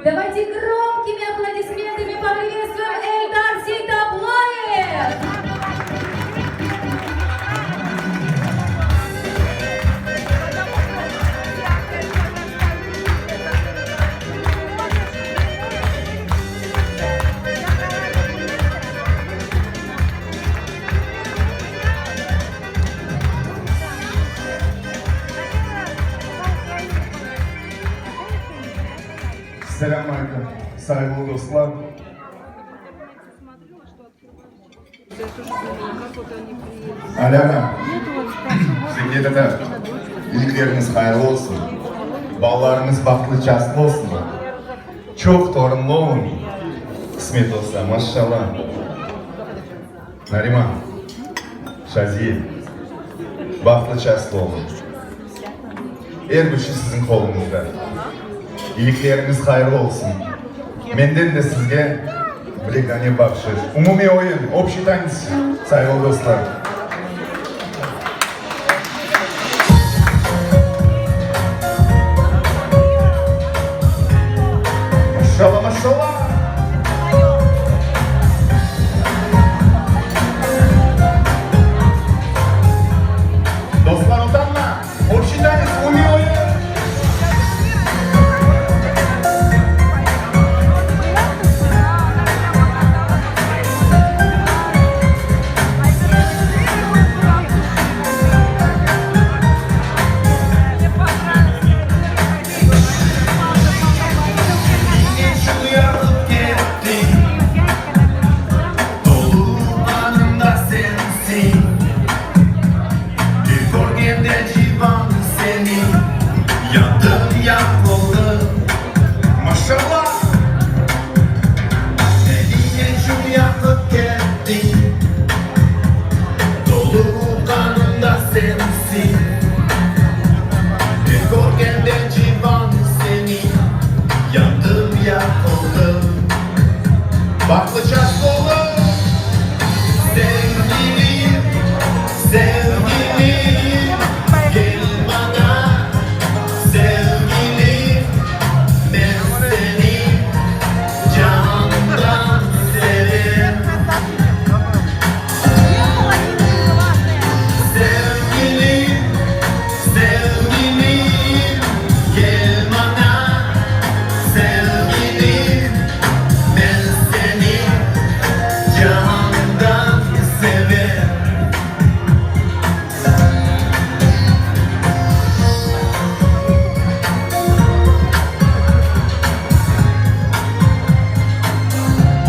Davayte gromkimi aplodismentami poprivetstvuem Eldar Seytablayev! Selâm aleyküm, sayğılı dostlar! Alâna, Zekiye tata, iyilikleriñiz hayırlı olsun, balalarıñız bahtlı-çastlı olsun, çoq torunlı oluñ, qısmet olsa, maşşalla. Nariman, Şaziye, bahtlı-çastlı oluñ. Er bir şey siziñ qoluñızda. İyilikleriñiz hayırlı olsun. Menden de sizge bir eki dane bahşış. Umumiy oyun, obşiy tanets, sayğılı dostlar. Maşşalla, maşşalla! Dostlar, utanma! Obşiy tanets, umumiy oyun!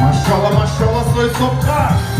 Maşalla, maşalla, soy-sopqa!